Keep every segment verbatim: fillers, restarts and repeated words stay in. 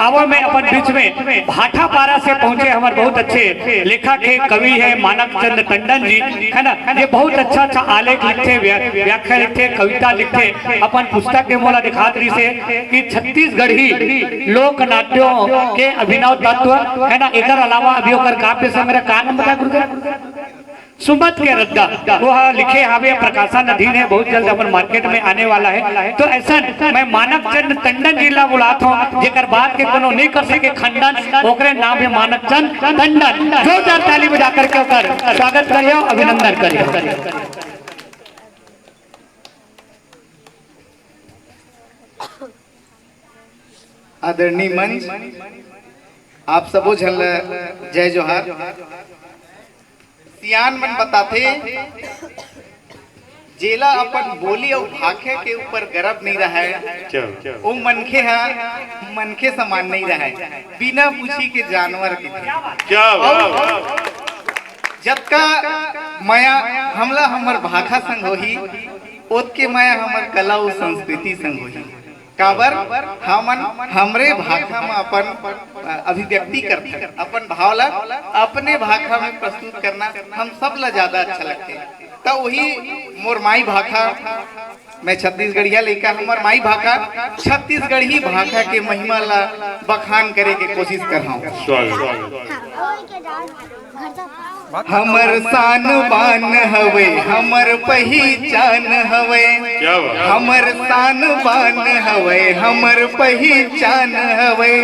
आवा मैं अपन बीच में भाटापारा से पहुंचे हमर बहुत अच्छे लेखक हे, कवि हे मानक चंद टंडन जी, है ना। ये बहुत अच्छा अच्छा आलेख लिखथे, व्या-, व्याख्या लिखथे, कविता लिखथे। अपन पुस्तक में मोला दिखात रहिस हे कि छत्तीसगढ़ी लोक नाट्यों के अभिनव तत्व, है ना। एकर अलावा अभी ओकर काव्य संग्रह का नाम बताए गुरुदेव? सुमत के रद्दा, वो ह लिखे हावे, प्रकाशन अधीन हे, बहुत जल्द अपन मार्केट में आने वाला हे। तो ऐसन मैं मानक चंद टंडन जी ला बुलात हूँ, जेकर बात के कोनो नहीं कर सके खंडन, ओकरे नाम हे मानक चंद टंडन। जोरदार ताली बजा करके ओकर स्वागत करियो, अभिनंदन करियो। आदरणीय मंच, आप सबो झन ल जय जोहार। सियान मन बताथे, जेला अपन बोली अउ भाखा के ऊपर गर्व नइ रहय, क्या? वो मनखे ह मनखे समान नइ रहय, बिना पूछी के जानवर कथे। क्या बात? अउ जतका मया हमला हमर भाखा संग होही, ओतके मया हमर कला अउ संस्कृति संग होही। काबर हमन हमरे भाखा म अपन, अ, अभिव्यक्ति करथन, अपन भाव ला अपने भाखा में प्रस्तुत करना हम सब ला ज्यादा अच्छा लगथे। त वही मोर माई भाखा, मैं छत्तीसगढ़िया लइका, हमर माई भाखा, छत्तीसगढ़ी भाखा के महिमा ला बखान करे के कोशिश करहूं। स्वागत। हमर शान बान हवे, हमर पहिचान हवे। क्या बात? हमर शान बान हवे, हमर पहिचान हवे।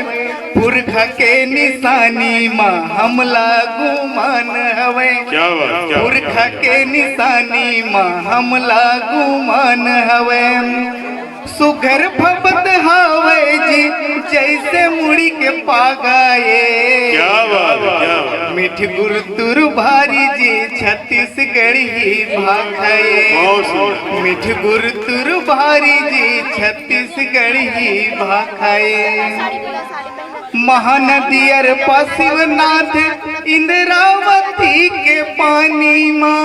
पुरखा के निशानी म हमला गुमान हवे। क्या बात, क्या बात, पुरखा क्या बात। के निशानी म हमला गुमान हवे। सुघर फबत हावय जी, जइसे मुड़ी के पागा ए। क्या बात है, क्या बात है। मीठ गुरतुर भारी जी, छत्तीसगढ़ी भाखा ए। बहुत सुंदर। मीठ गुरतुर भारी जी, छत्तीसगढ़ी भाखा ए। महानदी अर पास शिवनाथ इंद्रावती के पानी मा।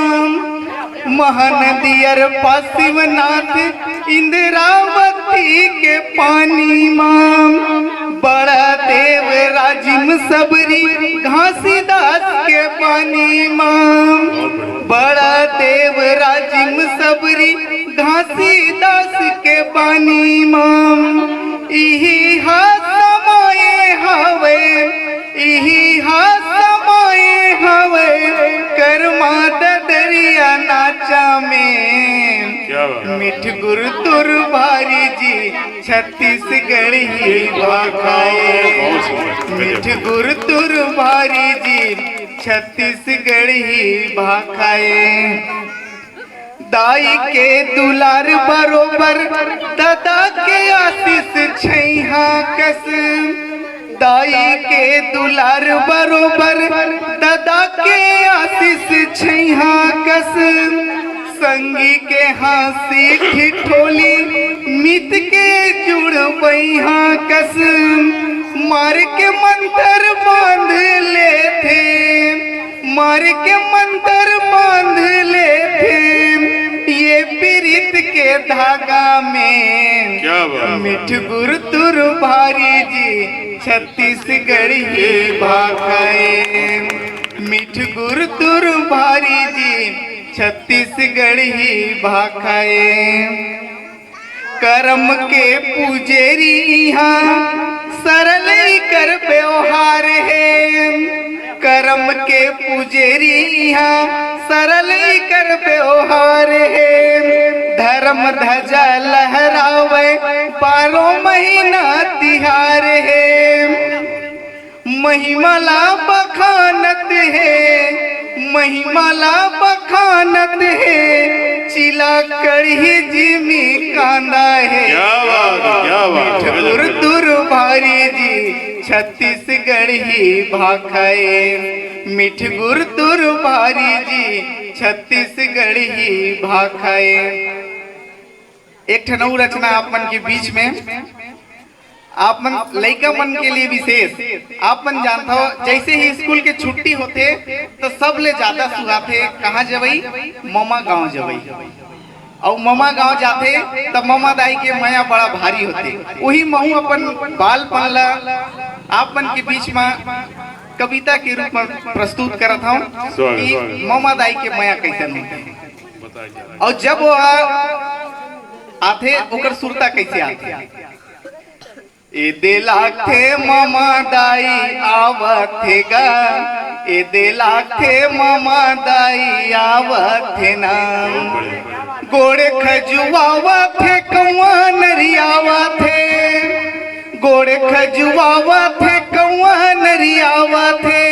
महानदी अर पास शिवनाथ इंद्रावती के पानी मा। बड़ा देव राजिम सबरी घासीदास के पानी मा। बड़ा देव राजिम सबरी घासीदास के पानी मा। इही हा समय हवे, इही हा समय हवे, करमा ददरिया नाचा में। क्या बात। मीठ गुरतुर भारी जी, छत्तीसगढ़ी भाखा ए। बहुत सुंदर, गजब। मीठ गुरतुर भारी जी, छत्तीसगढ़ी भाखा ए। दाई के दुलार बरोबर, ददा के आशीष छइहा कस। दाई के दुलार बरोबर, ददा के आशीष छइहा कस। संगी के हाँसी ठिठोली, मित के जुड़बइहा कस। मार के मंतर बांध लेथे, मार के मंतर बांध लेथे, ये पीरित के धागा में। क्या बात। मीठ गुरतुर भारी जी, छत्तीसगढ़ी भाखा ए। मीठ गुरतुर भारी जी, छत्तीसगढ़ी भाखा ए। करम के पुजेरी इहाँ सरल इकर बेवहार हे। करम के पुजेरी इहाँ सरल इकर बेवहार हे। धर्म ध्वजा लहरावे बारो महीना तिहार हे। महिमा ला बखानत हे, महिमा ला बखानत हे, चिला कड़ही जिमी कांदा हे। क्या बात है, क्या बात है। मीठ गुरतुर भारी जी, छत्तीसगढ़ी भाखा ए। मीठ गुरतुर भारी जी, छत्तीसगढ़ी भाखा ए। एक ठन अउ रचना आप मन के बीच में, आप मन लइका मन के लिए विशेष। आप मन जानत हो, जैसे ही स्कूल के छुट्टी होथे, तो सबले ज्यादा सुहाथे कहाँ जवई? ममा गांव जवई। अउ ममा गांव जाथे, त ममा दाई के मया बड़ा भारी होथे। उही महू अपन बालपन ला आप मन के बीच म कविता के रूप म प्रस्तुत करत हंव कि ममा दाई के मया कइसन होथे। अउ जब वो आथे, ओकर सुरता कइसे आथे? ए दे लागथे ममा दाई आवत हे गा, ए दे लागथे ममा दाई आवत हे ना। गोड़े खजुआवत हे, कौआ नरियावत हे, गोड़े खजुआवत हे, कौआ नरियावत हे,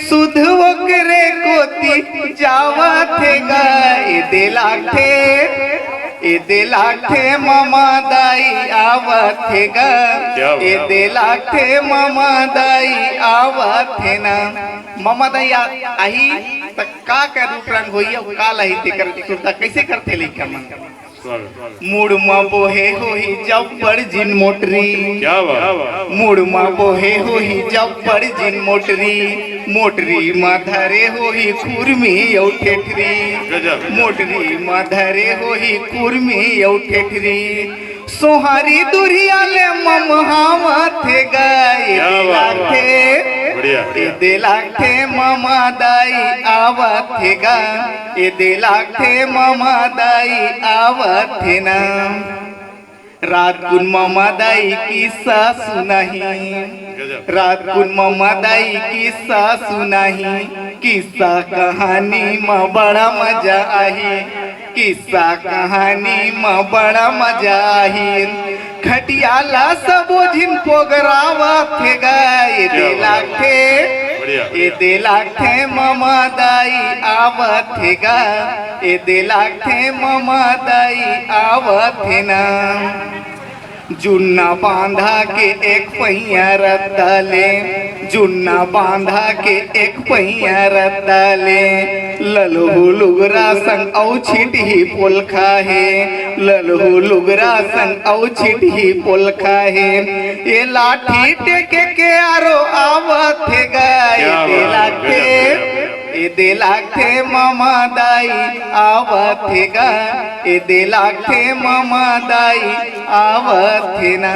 सुध ओकरे कोती जावत हे गा। ए दे लागथे, ए दे लागथे ममा दाई आवत हे गा, ए दे लागथे ममा दाई आवत हे ना। ममा दाई आही त का का रूप रंग होही अउ का लाही, तेकर सुरता कइसे करथे लइका मन? मुड़ म बोहे होही जब बड़ जिन मोटरी। मुड़ म बोहे होही जब बड़ जिन मोटरी, मोटरी म धरे होही खुरमी अउ ठेठरी। मोटरी म धरे होही खुरमी अउ ठेठरी, सोहारी दुरिया ले ममहावत हे गा। ए दे लागथे, ए दे लागथे ममा दाई आवत हे गा, ए दे लागथे ममा दाई आवत हे ना। रात कुन ममा दाई किस्सा सुनाही, रात कुन ममा दाई किस्सा सुनाही, किस्सा कहानी म बड़ा मजा आही, किस्सा कहानी म बड़ा मजा आही। खटिया ला सबो झिन पोगरावत हे गा। ए दे लागथे, ए दे लागथे ममा दाई आवत हे गा, ए दे लागथे ममा दाई आवत हे ना। जुन्ना बांधा के एक पहिया रद्दा ले, जुन्ना बांधा के एक पहिया रद्दा ले, ललहू लुगरा संग अउ छिटही पोलखा हे, ललहू लुगरा संग अउ छिटही पोलखा हे। ए लाठी टेके के आरो आवत हे गा। ए दे लागथे, ए दे लागथे ममा दाई आवत हे गा, ए दे लागथे ममा दाई आवत हे ना।